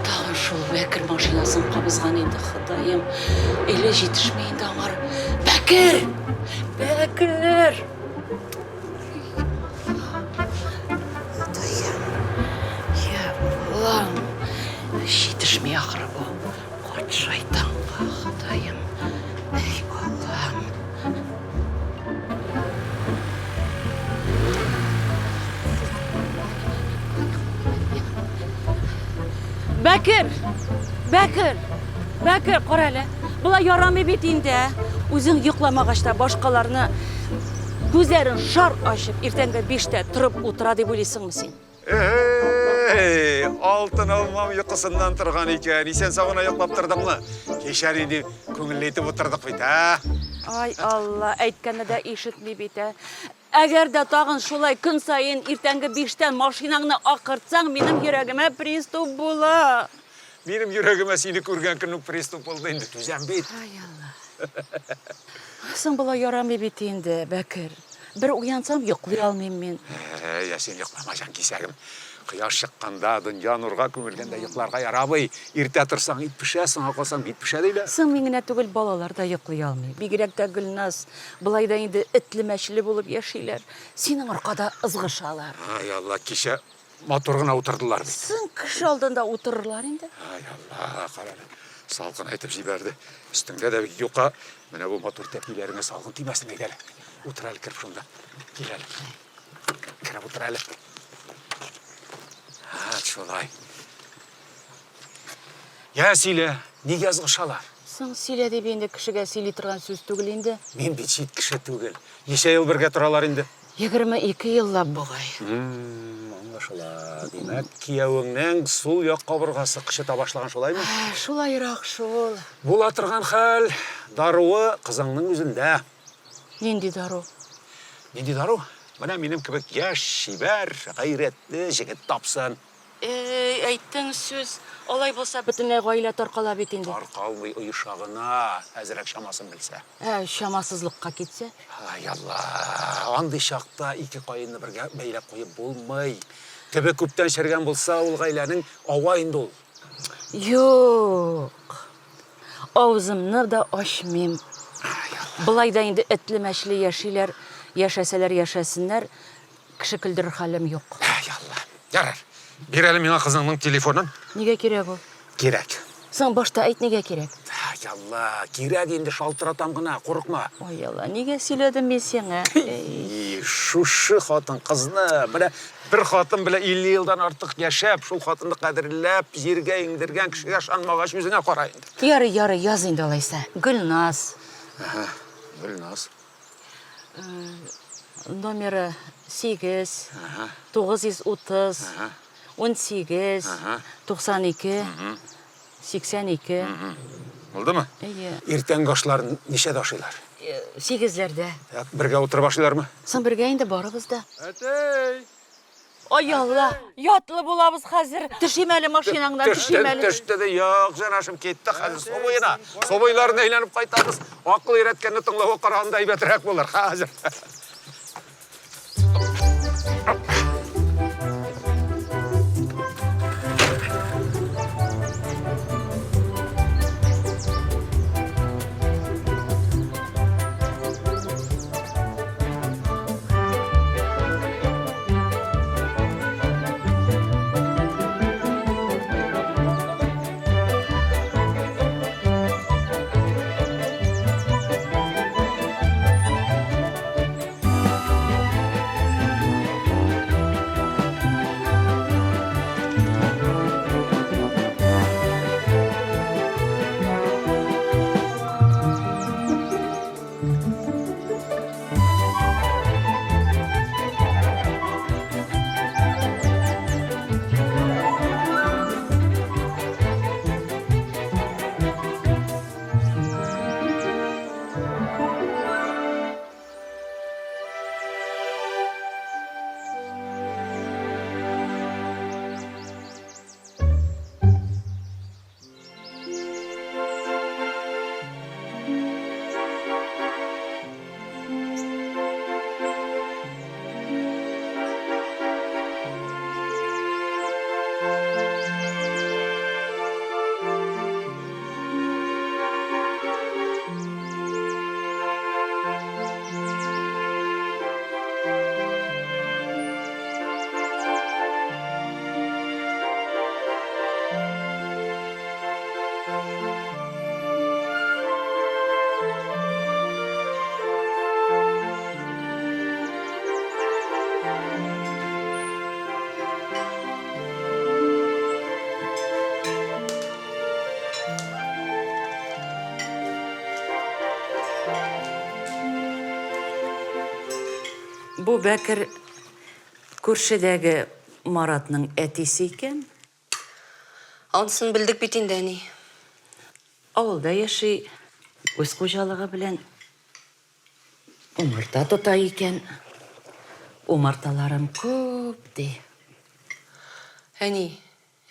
Тагын шул Бәкер машинасын кабызган инде, Ходаем. Әле җитешми инде аңар. Бәкер! Бәкер! Ходаем. Я Аллам. Җитешми ахры бу. Карт шайтанга, Ходаем. Әй Аллам. Бәкер! Бәкер! Бәкер, кара әле. Болай ярамый бит инде. Үзең йокламагач та башкаларны күзләрен шар ачып иртәнге биштә торып утыра дип уйлыйсыңмы син? Эй, алтын алмам йокысыннан торган икән. Исән сау гына йоклап тордыңмы? Кичә нинди күңелле итеп утырдык бит, ә? Ай, Алла, әйткәнне дә ишетми бит, ә. Әгәр дә тагын шулай көн саен иртәнге биштән машинаңны акыртсаң, минем йөрәгемә приступ була. Минем йөрәгемә сине күргән көн үк приступ булды инде, түзәм бит. Ай, Алла. Соң болай ярамый бит инде, Бәкер. Бер уянсам, йоклый алмыйм мин. Әй, ә син йоклама, җанкисәгем. Кояш чыкканда, дөнья нурга күмелгәндә йокларга ярамый. Иртә торсаң, ит пешә, соңга калсаң, бит пешә, диләр. Соң мин генә түгел, балалар да йоклый алмый. Бигрәк тә Гөлназ. Болай да инде этле-мәчеле булып яшиләр. Синең аркада ызгышалар. Ай, Алла, кичә матур гына утырдылар бит. Соң кеше алдында утырырлар инде. Ай, Алла, кара әле. Салкын әйтеп җибәрде. Өстеңдә дә бик юка. Менә бу матур тәпиләреңә салкын тимәсен, әйдә әле. Утыр әле, кереп шунда. Кил әле. Кереп утыр әле. Һа, шулай. Я, сөйлә, нигә ызгышалар? Соң сөйлә дип инде кешегә сөйли торган сүз түгел инде. Мин бит чит кеше түгел. Ничә ел бергә торалар инде? 22 еллап бугай. Аңлашыла. Димәк, киявеңнең сул як кабыргасы кычыта башлаган, шулаймы? Шулайрак шул. Була торган хәл, даруы кызыңның үзендә. Нинди дару? Нинди дару? Менә минем кебек яшь, чибәр, гайрәтле җегет тапсын. Әй, әйттең сүз. Алай булса, бөтенләй гаилә таркала бит инде. Таркалмый, оеша гына, әзрәк чамасын белсә. Ә чамасызлыкка китсә? Ай, Алла, андый чакта ике каенны бергә бәйләп куеп булмый. Төбе күптән чергән булса, ул гаиләнең ава инде ул. Юк. Авызымны да ачмыйм. Болай да инде этле-мәчле яшиләр, яшәсәләр яшәсеннәр, кеше көлдерер хәлем юк. Ай, Алла. Ярар. Бир әле миңа кызыңның телефонын. Нигә кирәк ул? Кирәк. Соң башта әйт, нигә кирәк? Ай, Алла, кирәк инде, шалтыратам гына, курыкма. Ай, Алла, нигә сөйләдем мин сиңа? И, шушы хатын-кызны, менә бер хатын белән 50 елдан артык яшәп, шул хатынны кадерләп, җиргә иңдергән кешегә ышанмагач, үзеңә кара инде. Ярый, ярый, яз инде алайса. Гөлназ. Әһә, Гөлназ. Номеры 8, 930, 18, 92, 82. Булдымы? Әйе. Иртәнге ашларын ничәдә ашыйлар? Сигезләрдә. Бергә утырып ашыйлармы? Соң бергә инде барыбыз да. Әтей! Ай Алла, ятлы булабыз хәзер. Төшим әле машинаңнан, төшим әле. Төште дә юк, җанашым китте хәзер су буена. Су буйларын әйләнеп кайтабыз. Акыл өйрәткәнне тыңлауга караганда әйбәтрәк булыр хәзер. Бу Бәкер күршедәге Маратның әтисе икән. Анысын белдек бит инде, әни. Авылда яши, үз хуҗалыгы белән умарта тота икән. Умарталарым күп, ди. Әни,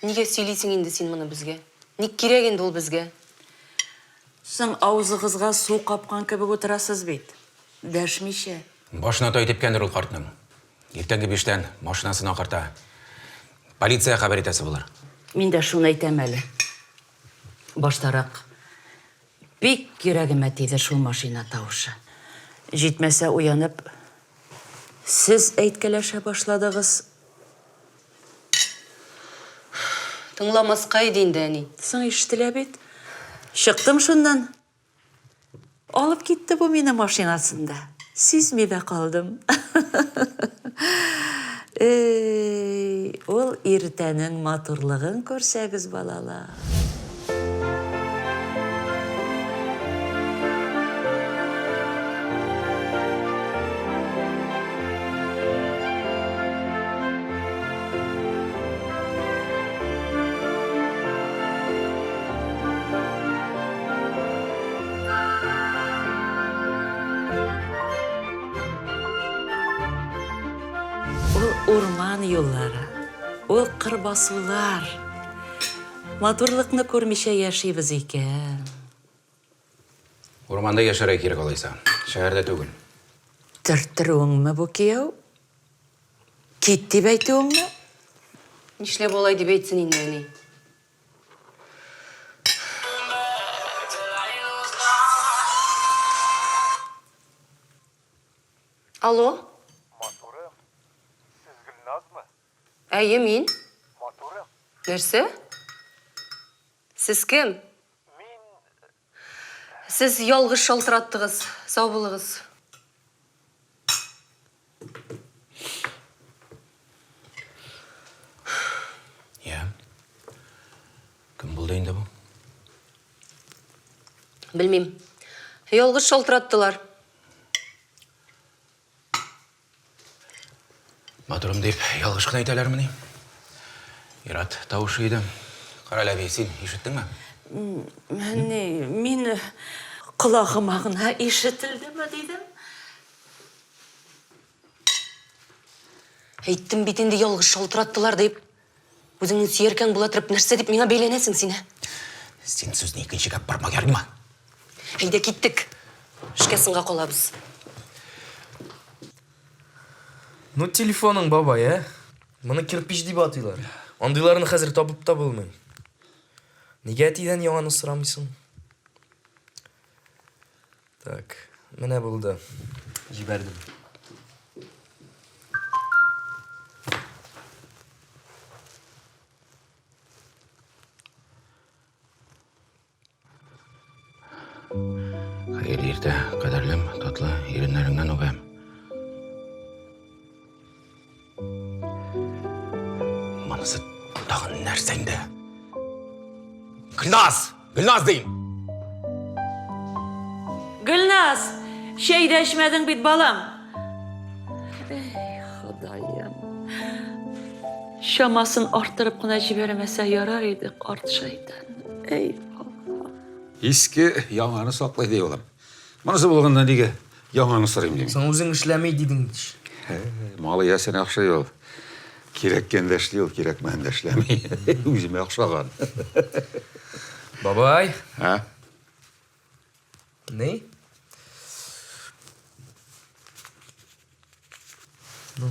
нигә сөйлисең инде син моны безгә? Ник кирәк инде ул безгә? Соң авызыгызга су капкан кебек утырасыз бит. Дәшмичә. Башына тай типкәндер ул картның. Иртәнге биштән машинасын акырта. Полиция хәбәр итәсе булыр. Мин дә шуны әйтәм әле. Баштарак бик йөрәгемә тиде шул машина тавышы. Җитмәсә уянып, сез әйткәләшә башладыгыз. Тыңламаска иде инде, әни. Соң ишетелә бит. Чыктым шуннан. Алып китте бу мине машинасында. Сизми дә калдым. Эй, ул иртәнең матурлыгын күрсәгез, балалар. Ул урман юллары. Ул кыр-басулар. Матурлыкны күрмичә яшибез икән. Урманда яшәргә кирәк алайса, шәһәрдә түгел. Төрттерүеңме бу, кияү? Кит дип әйтүеңме? Нишләп алай дип әйтсен инде әни? Алло? Матурым, сез Гөлназмы? Әйе, мин. Матурым. Нәрсә? Сез кем? Мин... Сез ялгыш шалтыраттыгыз. Сау булыгыз. Я. Кем булды инде бу? Белмим. Ялгыш шалтыраттылар. Матурым дип ялгыш кына әйтәләрмени? Ират тавышы иде. Карале, әби, син ишеттеңме? Ни, мин колагыма гына ишетелдеме дидем. Әйттем бит инде ялгыш шалтыраттылар дип. Үзеңнең сөяркәң була торып, нәрсә дип миңа бәйләнәсең син, ә? Син сүзне икенчегә барма, ярыймы? Әйдә, киттек. Эшкә соңга калабыз. Ну, телефоның, бабай, ә? Моны кирпич дип атыйлар. Андыйларны хәзер табып та булмый. Нигә әтидән яңаны сорамыйсың? Так, менә булды. Җибәрдем. Хәерле иртә, кадерлем, татлы иреннәреңнән үбәм. Монысы тагын нәрсә инде? Гөлназ! Гөлназ дим! Гөлназ, чәй дә эчмәдең бит, балам. Эй, Ходаем. Чамасын арттырып кына җибәрмәсә ярар иде карт шайтан. Эй, Алла. Иске яңаны саклый ди улым. Монысы булганда нигә яңаны сорыйм дим. Соң үзең эшләми дидең ич. Мал иясенә охшый ул. Кирәккәндә эшли ул, кирәкмәгәндә эшләми. Үземә охшаган. Бабай. А? Ни? Ну.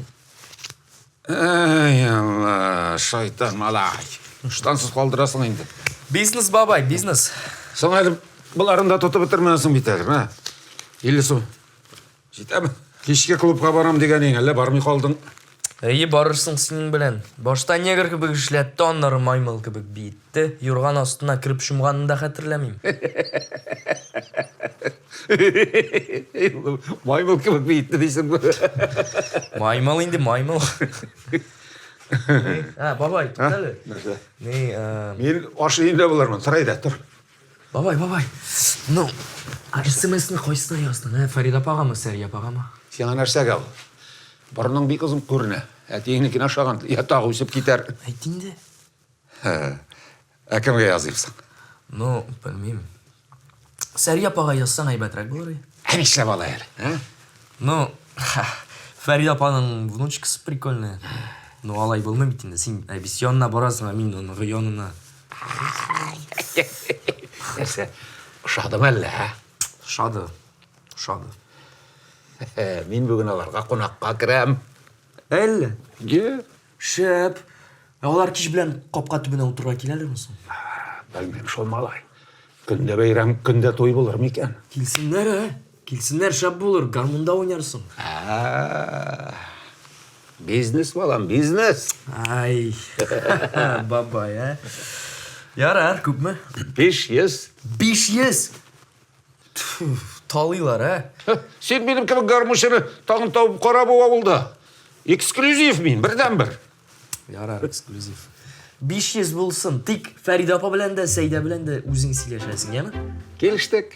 Эй, Алла, шайтан малай. Штансыз калдырасың инде. Бизнес, бабай, бизнес. Соң әле боларын да тотып бетермәсең бит әле, мә. 50 сум. Җитәме? Кичке клубка барам дигән идең, әллә бармый калдың? Әйе, барырсың синең белән. Башта негр кебек эшләтте, аннары маймыл кебек биетте. Юрган астына кереп чумганын да хәтерләмим. Маймыл кебек биетте дисеңме? Маймыл инде, маймыл. Ә, бабай, туктале. Нәрсә? Ни, Мин аш өендә булырмын, тор әйдә, тор. Бабай, бабай, ну, СМСны кайсына яздың, ә? Фәридә апагамы, Сәрия апагамы? Сиңа нәрсәгә ул? Борының бик озын күренә. Әтиеңнекенә ошаган, я тагы үсеп китәр. Әйт инде. Ә кемгә языйм соң? Ну, белмим. Сәрия апага язсаң әйбәтрәк булыр иде. Ә нишләп алай әле, ә? Ну, Фәридә апаның внучкасы прикольная. Ну, алай булмый бит инде. Син әбисе янына барасың, ә мин оныгы янына. Нәрсә, ошадымы әллә, ә? Ошады. Ошады. Мин бүген аларга кунакка керәм. Әллә? Е. Шәп. Ә алар кич белән капка төбенә утырырга киләләрме соң? Белмим шул, малай. Көндә бәйрәм, көндә туй булыр микән? Килсеннәр, ә? Килсеннәр, шәп булыр, гармунда уйнарсың. Ә, бизнес, балам, бизнес. Ай, бабай, ә? Ярар, күпме? 500. 500? Тфу, талыйлар, ә? Син минем кебек гармунчыны тагын табып кара бу авылда. Эксклюзив мин, бердәнбер. Ярар, эксклюзив. 500 булсын, тик Фәридә апа белән дә, Сәйдә белән дә үзең сөйләшәсең, яме? Килештек.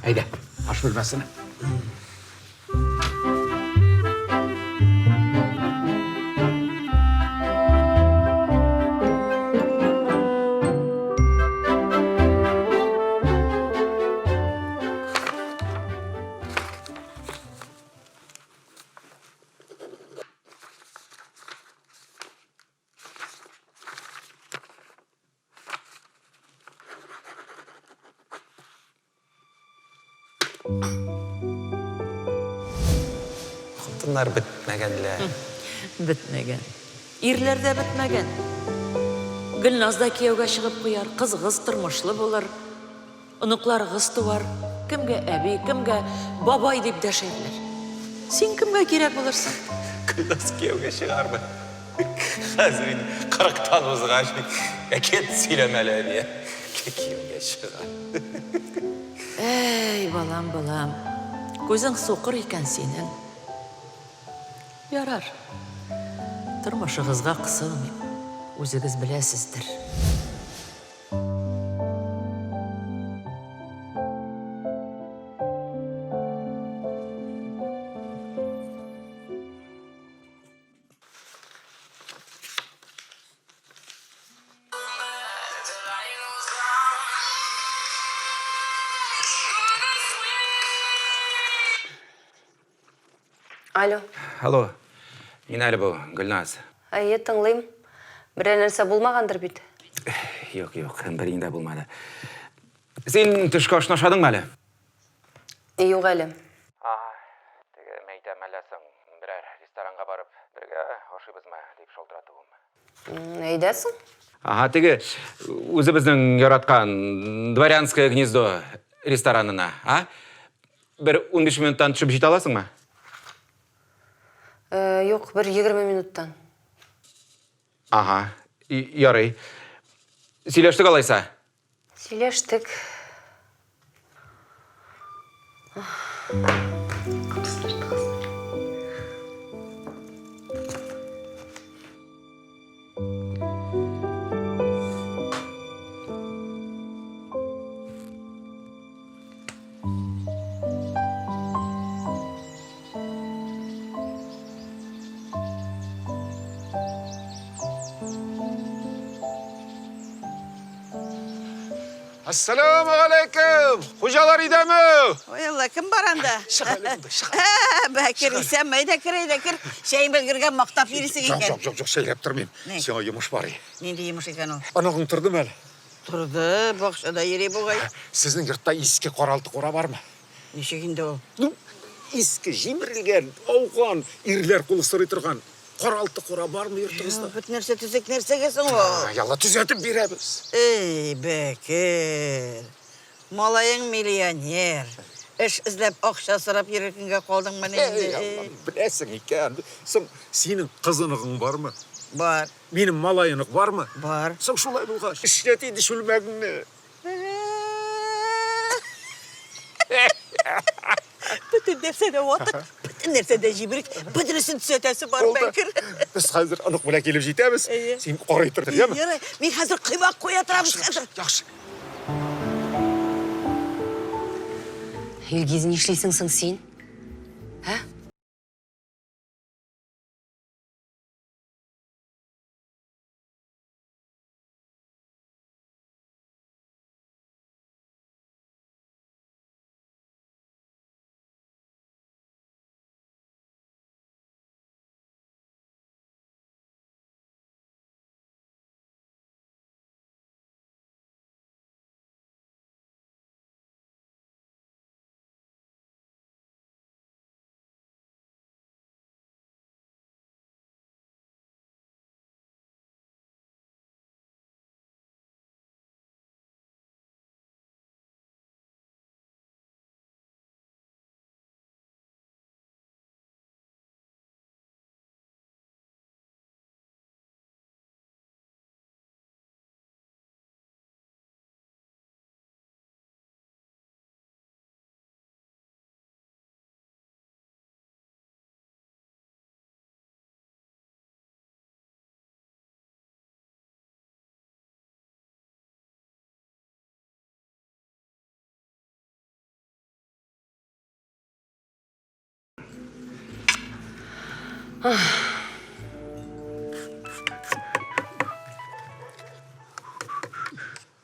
Әйдә, аш бүлмәсенә. Хатыннар бетмәгән лә. Бетмәгән. Ирләр дә бетмәгән. Гөлназ да кияүгә чыгып куяр, кызыгыз тормышлы булыр. Оныкларыгыз туар. Кемгә әби, кемгә бабай дип дәшәрләр. Син кемгә кирәк булырсың? Гөлназ кияүгә чыгармы? Хәзер инде кырыктан узгач, әкият сөйләмә әле, әби. Кияүгә чыгар. Әй, балам, балам. Күзең сукыр икән синең. Ярар. Тормышыгызга кысылмыйм. Үзегез беләсездер. Алло. Алло. Мин әле бу, Гөлназ. Әйе, тыңлыйм. Берәр нәрсә булмагандыр бит? Юк, юк, берни дә булмады. Син төшке ашны ашадыңмы әле? Юк әле. Ага. Теге мәйтәм, әллә соң берәр ресторанга барып бергә ашыйбызмы дип шалтыратуым. Әйдә соң. Ага, теге үзебезнең яраткан Дворянское гнездо ресторанына, а? Бер 15 минуттан төшеп җитә аласыңмы? Э, юк, бер 20 минуттан. Ага, ярый. Сөйләштек алайса? Сөйләштек. Ассаламу алейкум! Хуҗалар өйдәме? Ой, Алла, кем бар анда? Чык әле монда, чык. Бәкер, исәнме? Әйдә кер, әйдә кер. Чәең бөлгергән, мактап йөрисең Юк, икән. юк, юк, юк, чәйләп тормыйм. Ни? Сиңа йомыш бар. Нинди йомыш икән ул? Оныгың тордымы әле? Торды, бакчада йөри бугай. Сезнең йортта иске каралты-кура бармы? Ничек инде ул? Ну, иске, җимерелгән, ауган, ирләр кулы сорый торган каралты-кура бармы йортыгызда? Бөтен нәрсә төзек нәрсәгә соң ул? Ялла, төзәтеп бирәбез. Эй, Бәкер. Малаең миллионер. Эш эзләп акча сорап йөрер көнгә калдыңмыни Эй, инде? Аллам, беләсең икән. Соң синең кызыныгың бармы? Бар. Минем малаенык бармы? Бар. Соң шулай булгач, эшләт инде чүлмәгеңне. Бөтен нәрсә дә ватык, бөтен нәрсә дә җимерек, бөтенесен төзәтәсе бар, Бәкер. Без хәзер онык белән килеп җитәбез. Син карый тор, яме? Ярый, мин хәзер коймак куя торабыз хәзер. Яхшы. Илгиз, нишлисең соң син? Ә?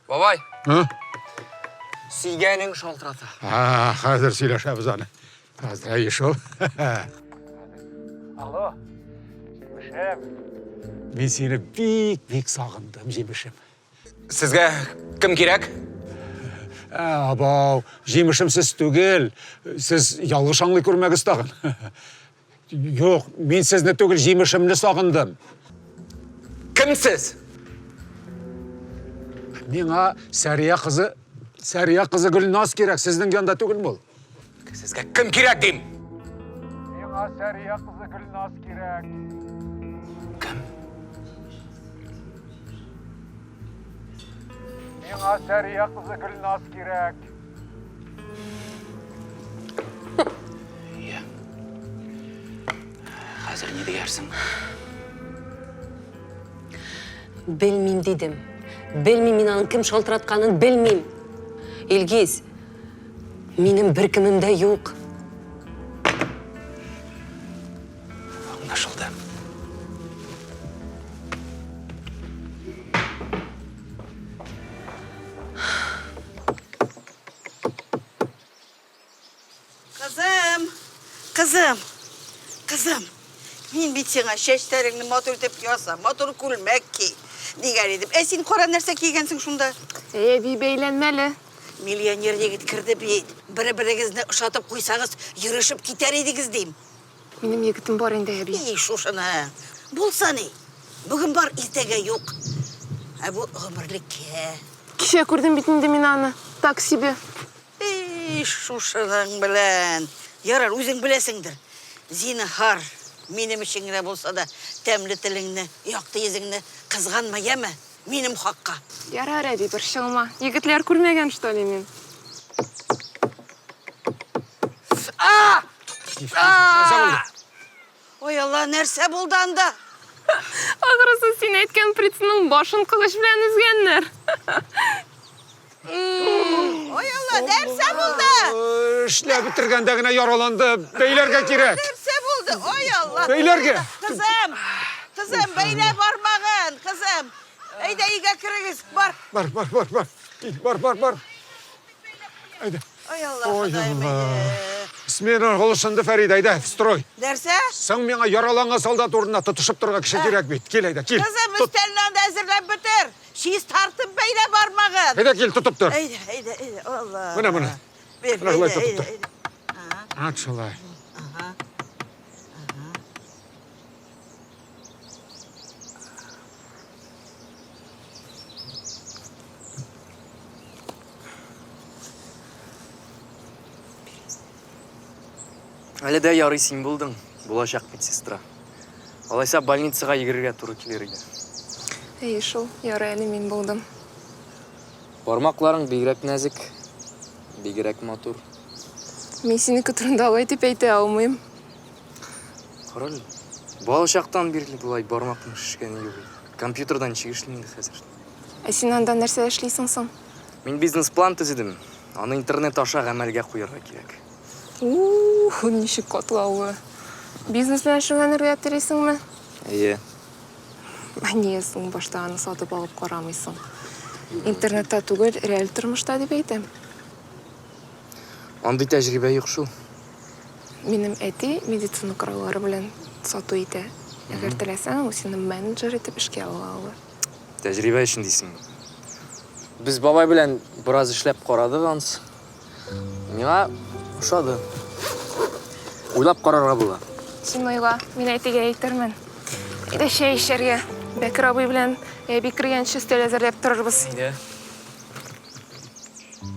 Бабай. А? Сөйгәнең шалтырата. А, хәзер сөйләшәбез аны. Хәзер әйе шул. Алло, җимешем. Мин сине бик-бик сагындым, җимешем. Сезгә кем кирәк? Ә, абау, җимешем сез түгел. Сез ялгыш аңлый күрмәгез тагын. Юк, мин сезне түгел, җимешемне сагындым. Кем сез? Миңа Сәрия кызы, Сәрия кызы Гөлназ кирәк, сезнең янда түгелме ул? Сезгә кем кирәк дим? Миңа Сәрия кызы Гөлназ кирәк. Кем? Миңа Сәрия кызы Гөлназ кирәк. Я. Хәзер ни диярсең? Белмим дидем. Белмим мин аның кем шалтыратканын, белмим. Илгиз, минем беркемем дә юк. Аңлашылды. Кызым, кызым, кызым. Мин бит сиңа чәчләреңне матур итеп яса, матур күлмәк ки, дигән идем. Ә син кара нәрсә кигәнсең шунда? Әй, әби, бәйләнмә әле. Миллионер егет керде бит. Бер-берегезне ошатып куйсагыз, йөрешеп китәр идегез дим. Минем егетем бар инде, әби. И, шушыны. Булса ни? Бүген бар, иртәгә юк. Ә бу гомерлеккә. Кичә күрдем бит инде мин аны. Так себе. И, шушының белән. Ярар, үзең беләсеңдер. Зинһар, минем өчен генә булса да, тәмле телеңне, якты йөзеңне кызганма, яме? Минем хакка. Ярар, әби, борчылма. Егетләр күрмәгән, что ли, мин? Ой, Алла, нәрсә булды анда? Ахрысы, син әйткән прицның башын кылыч белән өзгәннәр. Ой, Алла, нәрсә булды? Эшләп бетергәндә генә яраланды. Бәйләргә кирәк. Нәрсә булды? Ой, Алла. Бәйләргә. Кызым, кызым, бәйлә бармагын, кызым. Әйдә, өйгә керегез, бар. Бар, бар, бар, бар. Кил, бар, бар, бар. Әйдә. Ой, Алла, Ой, Ходаем, Алла. әйдә. Смена алышынды, Фәридә, әйдә, в строй. Нәрсә? Соң миңа яраланган солдат урынына тотышып торырга кеше кирәк бит. Кил, әйдә, кил. Кызым, Тот. өстәлне анда әзерләп бетер. Чистартып бәйлә бармагын. Әйдә, кил, тотып тор. Әйдә, әйдә, әйдә, Алла. Менә, менә. Бир, Менә шулай әйдә, тотып әйдә, тор. әйдә. Ат шулай. Әле дә ярый син булдың, булачак медсестра. Алайса больницага йөгерергә туры килер иде. Әйе шул, ярый әле мин булдым. Бармакларың бигрәк нәзек, бигрәк матур. Мин синеке турында алай дип әйтә алмыйм. Карале, балачактан бирле болай бармакның шешкәне юк иде. Компьютерда ничек эшлим инде хәзер? Ә син анда нәрсә эшлисең соң? Мин бизнес-план төзедем. Аны интернет аша гамәлгә куярга кирәк. Ух, ничек катлаулы. Бизнес белән шөгыльләнергә телисеңме? Әйе. Ә нигә соң башта аны сатып алып карамыйсың? Интернетта түгел, реаль тормышта дип әйтәм. Андый тәҗрибә юк шул. Минем әти медицина кораллары белән сату итә. Әгәр теләсәң, ул сине менеджер итеп эшкә ала ала. Тәҗрибә өчен дисеңме? Без бабай белән бераз эшләп карадык ансы. Миңа ошады. Уйлап карарга була. Син уйла, мин әтигә әйтермен. Әйдә чәй эчәргә. Бәкер абый белән әби кергәнче өстәл әзерләп торырбыз. Әйдә.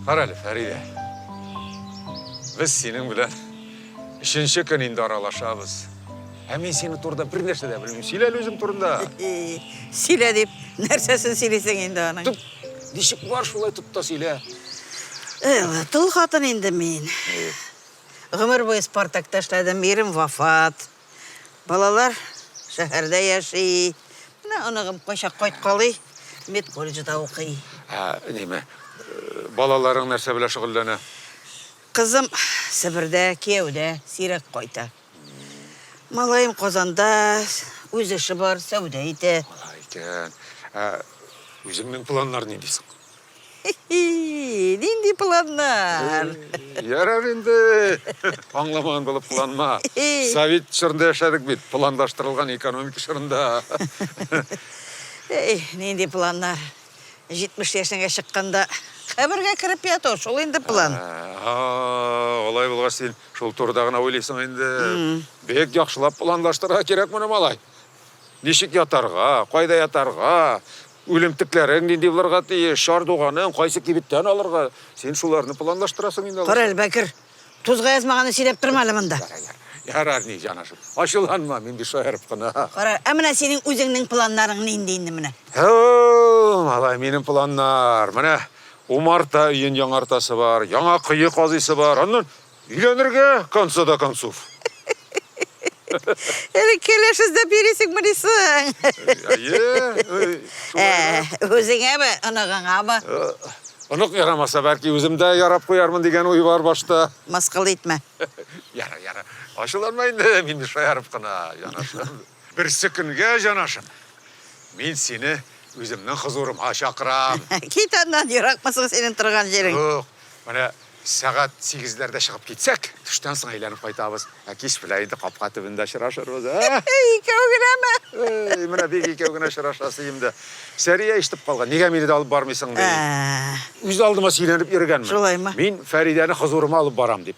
Карале, Фәридә. Без синең белән өченче көн инде аралашабыз. Ә мин синең турында бер нәрсә дә белмим. Сөйлә әле үзең турында. Сөйлә дип, нәрсәсен сөйлисең инде аның? Тот, ничек бар шулай тот та сөйлә. Эй, тол хатын инде мин. Гомер буе Спартакта эшләдем, ирем вафат. Балалар шәһәрдә яши. Менә оныгым кайчак кайткалый, медколледжда укый. Ә, ниме, балаларың нәрсә белән шөгыльләнә? Кызым Себердә, кияүдә, сирәк кайта. Малаем Казанда, үз эше бар, сәүдә итә. Алай икән. Ә үзеңнең планнар нинди соң? Нинди планнар? Ярар инде. Аңламаган булып кыланма. Совет чорында яшәдек бит, планлаштырылган экономика чорында. Эй, нинди планнар? 70 яшеңә чыкканда кабергә кереп яту, шул инде план. Алай булгач, син шул турыда гына уйлыйсың инде. Бик яхшылап планлаштырырга кирәк моны, малай. Ничек ятарга, кайда ятарга, үлемтекләрең нинди булырга тиеш, чардуганың кайсы кибеттән алырга. Син шуларны планлаштырасың инде. Кара әле, Бәкер, тузга язмаганны сөйләп торма әле монда. Ярар, ни, җанашым, ачуланма, мин бит шаярып кына. Кара, ә менә синең үзеңнең планнарың нинди инде менә? Һәү, малай, минем планнар. Менә умарта өен яңартасы бар, яңа кое казыйсы бар, аннан Өйләнергә, конца до концов. Әле кәләш эзләп йөрисеңмени соң? Әйе. Ә, үзеңәме, оныгыңамы? Онык ярамаса, бәлки үзем дә ярап куярмын дигән уй бар башта. Мыскыл итмә. Ярар, ярар. Ачуланма инде, мин шаярып кына, җанашым. Берсе көнгә, җанашым, мин сине үземнең хозурыма чакырам. Кит аннан, еракмы соң синең торган җирең? Юк, менә Сәгать сигезләрдә чыгып китсәк, төштән соң әйләнеп кайтабыз. Ә кич белән инде капка төбендә очрашырбыз, ә? Икәү генәме? Эй, менә бик икәү генә очрашасы инде. Сәрия ишетеп калган, нигә мине дә алып бармыйсың, ди. Үз алдыма сөйләнеп йөргәнмен. Шулаймы? Мин Фәридәне хозурыма алып барам, дип.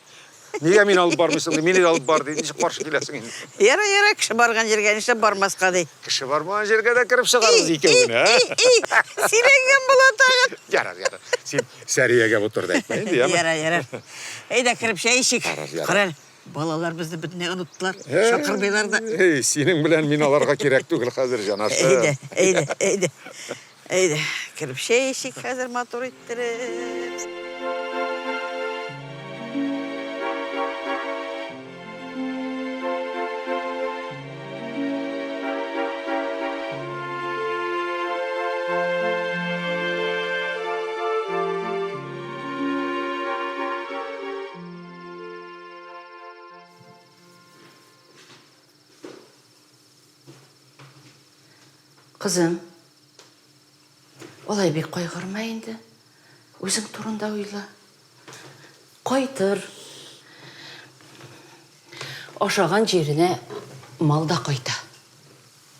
Нигә мине алып бармыйсың, ди, мине дә алып бар, ди. Ничек каршы киләсең инде? Ярар, ярар, кеше барган җиргә нишләп бармаска, ди. Кеше бармаган җиргә дә кереп чыгарбыз икәү генә, ә? И, и, и, сөйләнгән була тагын. Ярар, ярар. Син Сәриягә бу турыда әйтмә инде, яме? Ярар, ярар. Әйдә, кереп чәй эчик. Ярар, ярар. Кара әле, балалар безне бөтенләй оныттылар. Чакырмыйлар да. Эй, синең белән мин аларга кирәк түгел хәзер, җанашым. Әйдә, әйдә, әйдә. Әйдә, кереп чәй эчик хәзер матур иттереп. Кызым, алай бик кайгырма инде. Үзең турында уйла. Кайтыр. Ашаган җиренә мал да кайта.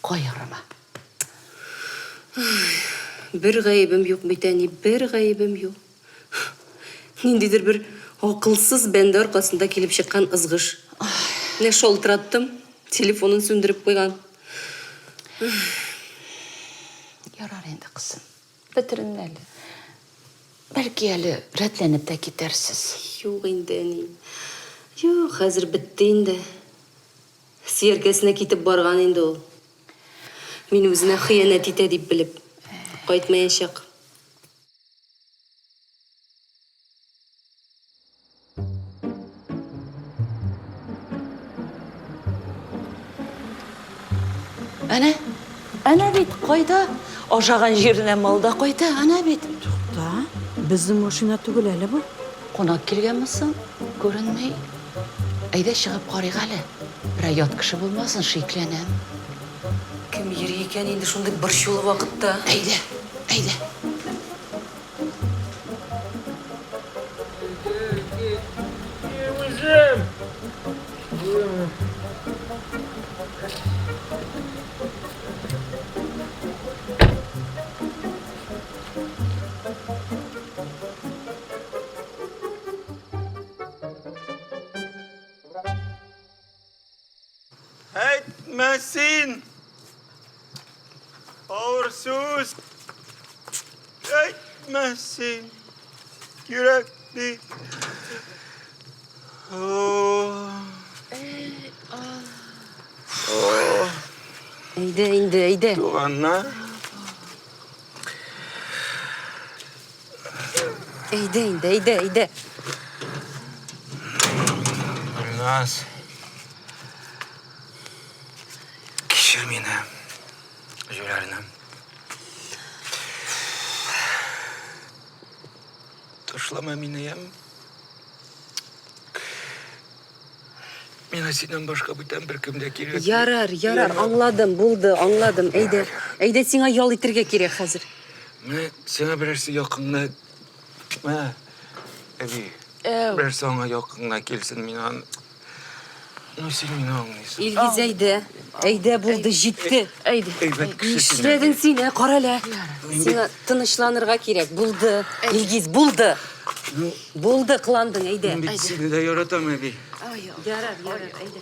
Кайгырма. Бер гаебем юк бит, әни, бер гаебем юк. Ниндидер бер акылсыз бәндә аркасында килеп чыккан ызгыш. Менә шалтыраттым, телефонын сүндереп куйган. Ярар инде, кызым. Бетеренмә әле. Бәлки әле рәтләнеп тә китәрсез. Юк инде, әни. Юк, хәзер бетте инде. Сөяркәсенә китеп барган инде ул. Мин үзенә хыянәт итә дип белеп, кайтмаячак. Әнә, әнә бит кайда? Ашаган җиренә мал да кайта, әнә бит. Тукта, безнең машина түгел әле бу. Кунак килгәнме соң? Күренми. Әйдә чыгып карыйк әле. Берәр ят кеше булмасын, шикләнәм. Кем йөри икән инде шундый борчулы вакытта? Әйдә, әйдә. Үзем! Әйтмә син! Авыр сүз! Әйтмә син! Кирәк ди. Әйдә инде, әйдә. Туганнар. Әйдә инде, әйдә, әйдә. Гөлназ. Кичер мине, җүләрне. Ташлама мине, яме. Миңа синнән башка бүтән беркем дә кирәк. Ярар, ярар, аңладым, булды, аңладым. Әйдә, әйдә, сиңа ял итергә кирәк хәзер. Менә сиңа берәрсе якынна, менә, әби, берәрсе аңа якынна килсен, мин аны... Ну, син мине аңлыйсың. Илгиз, әйдә. Әйдә, булды, җитте. Әйдә. Әйбәт кеше син. Нишләдең син, ә? Карале. Сиңа тынычланырга кирәк. Булды. Илгиз, булды. Булды, кыландың, әйдә. Мин бит сине дә яратам, әби. Ярар, ярар, әйдә.